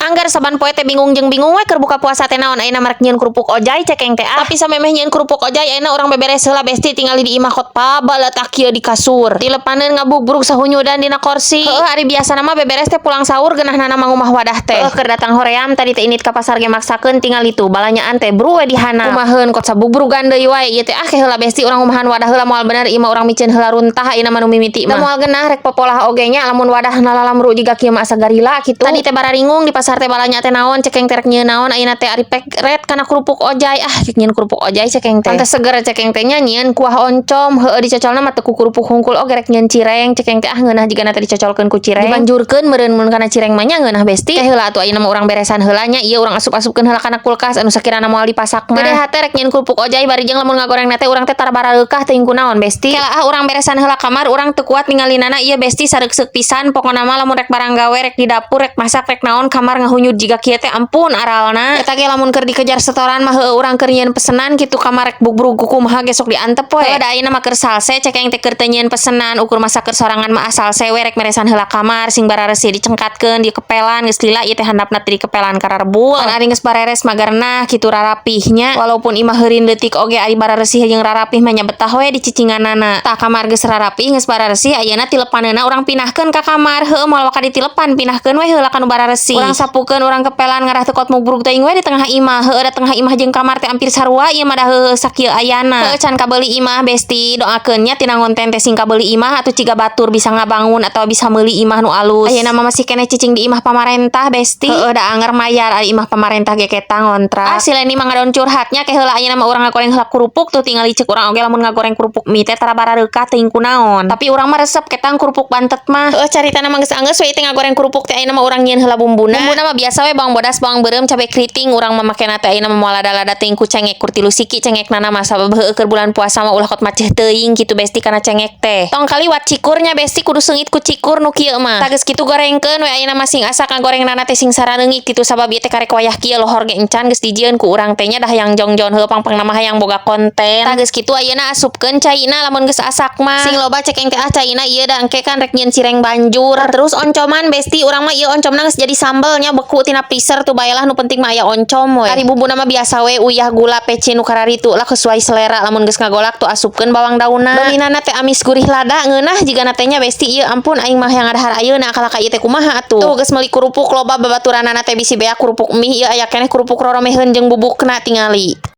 Angger saban poe teh bingung jeung bingung we keur buka puasa teh naon. Ayeuna mah rek nyieun kerupuk ojai cekeng teh ah. Tapi samemeh nyieun kerupuk ojai, ayeuna urang beberes heula, Besti. Tingali di imah kot pabaletak kieu di kasur. Tilepaneun ngabubrug sahunyudan dina korsi. Heueuh, ari biasana mah beberes teh pulang sahur geunahna mangumah wadah teh. Heueuh, keur datang hoream tadi teh indit ka pasar ge maksakeun. Tingali tuh balanyaan teh bru we di handap. Kumaheun kot sabubrugan deui wae ieu teh ah. Ke heula, Besti, urang ngumahan wadah heula, moal bener ieu mah urang miceun heula runtah ayeuna mah nu mimiti mah. Da moal geunah rek popolah oge nya lamun wadah nalalamru jiga kieu mah, asa garila kitu. Tadi teh bararingung di pasar teh balanya teh naon cekeng teh, rek nyieun naon ayeuna teh? Ari pek ret kana kerupuk ojai ah, rek nyieun kerupuk ojai cekeng teh. Pantes seger cekeng teh nya nyieun kuah oncom. Heueuh, dicocolna mah teu ku kerupuk hungkul oge, rek nyieun cireng cekeng teh ah, ngeunah jigana teh dicocolkeun ku cireng. Dibanjurkeun meureun mun kana cireng mah nya, ngeunah, Besti. Teh heula atuh, ayeuna mah urang beresan heula nya. Ieu urang asup-asupkeun heula kana kulkas anu sakirana moal dipasak mah. Gede hate rek nyieun kerupuk ojai bari jeung lamun ngagoreng teh urang teh tara barareukah, teuing kunaon, Besti. Kela ah, urang beresan heula kamar urang, teu kuat ningalinana ieu, Besti, sareukseuk pisan. Pokona mah lamun rek barang gawe, rek di dapur, rek masak, rek naon, kamar ngahunyud jiga kieu teh, ampun aralna. Eta ge lamun keur dikejar setoran mah, heueuh, urang keur nyieun pesenan kitu, kamar rek bubrug kumaha ge sok diantep we. Heueuh, da ayeuna mah keur salse cekeng teh, keur teu nyieun pesenan, ukur masak keur sorangan mah asal we. Rek meresan heula kamar sing bararesih, dicengkatkeun, dikepelan geus lila ieu teh, handapna teh dikepelan kararebul. Pan ari geus bareres mah geunah kitu, rarapihnya, walaupun imah heurin leutik oge ari bararesih jeung rarapih mah nya betah we di cicinganana. Tah, kamar geus rarapih, geus bararesih, ayeuna tilepaneuna urang pindahkeun ka kamar. Heueuh, moal waka ditilepan, pindahkeun we heula ka nu bararesih. Urang sapukeun, urang kepelan ngarah teu kot mubrug teuing we di tengah imah. Heueuh, da tengah imah jeung kamar teh hampir sarua ieu mah, da heueuh sakieu ayana. Heueuh, can kabeuli imah, Besti, doakeun nya tina ngonten teh sing kabeuli imah atuh, ciga batur bisa ngabangun atau bisa meuli imah nu alus. Ayeuna mah masih keneh cicing di imah pamarentah, Besti. Heueuh, da anger mayar ari imah pamarentah ge ketang ngontrak. Ah, si Leni mah ngadon curhatnya. Ke heula, ayeuna mah urang ngagoreng heula kerupuk tuh. Tingali, ceuk urang oge lamun ngagoreng kerupuk mie teh tara barareukah, teuing kunaon, tapi urang mah resep ketang kerupuk bantet mah. Heueuh, caritana mah geus anggeus we teh ngagoreng kerupuk teh. Ayeuna mah urang nyieun heula bumbuna. Bumbuna mah biasa we, bawang bodas, bawang beureum, cabe keriting. Urang mah makena teh ayeuna mah moal lada-lada teuing ku cengek, kur tilu siki cengekna mah, sabab heueuh keur bulan puasa mah ulah kot maceh teuing kitu, Besti, kana cengek teh. Tong kaliwat cikurnya, Besti, kudu seungit ku cikur nu kieu mah. Tah, geus kitu gorengkeun we ayeuna mah sing asak ngagorengnana teh, sing sarareungik kitu, sabab ieu teh karek wayah kieu lohor ge encan geus dijieun ku urang teh nya, dah hayang jongjon. Heueuh, pangpangna mah hayang boga konten. Tah, geus kitu ayeuna asupkeun caina lamun geus asak mah. Sing loba cekeng teh ah caina ieu, da engke kan rek nyieun cireng banjur. Terus oncoman, Besti, urang mah ieu oncomna geus jadi sambelnya, beku tina freezer tuh bae lah, nu penting mah aya oncom we. Ari bumbuna mah biasa we, uyah, gula, pecin, nu kararitu lah, sesuai selera. Lamun geus ngagolak tuh asupkeun bawang daunna. Dominanna teh amis gurih lada, ngeunah jigana teh nya, Besti. Ieu ampun, aing mah hayang ngadahar ayeuna kalah ka ieu teh, kumaha atuh. Tuh geus meuli kerupuk loba, babaturanana teh bisi beak kerupuk mie. Ieu aya keneh kerupuk roromeheun jeung bubukna, tingali.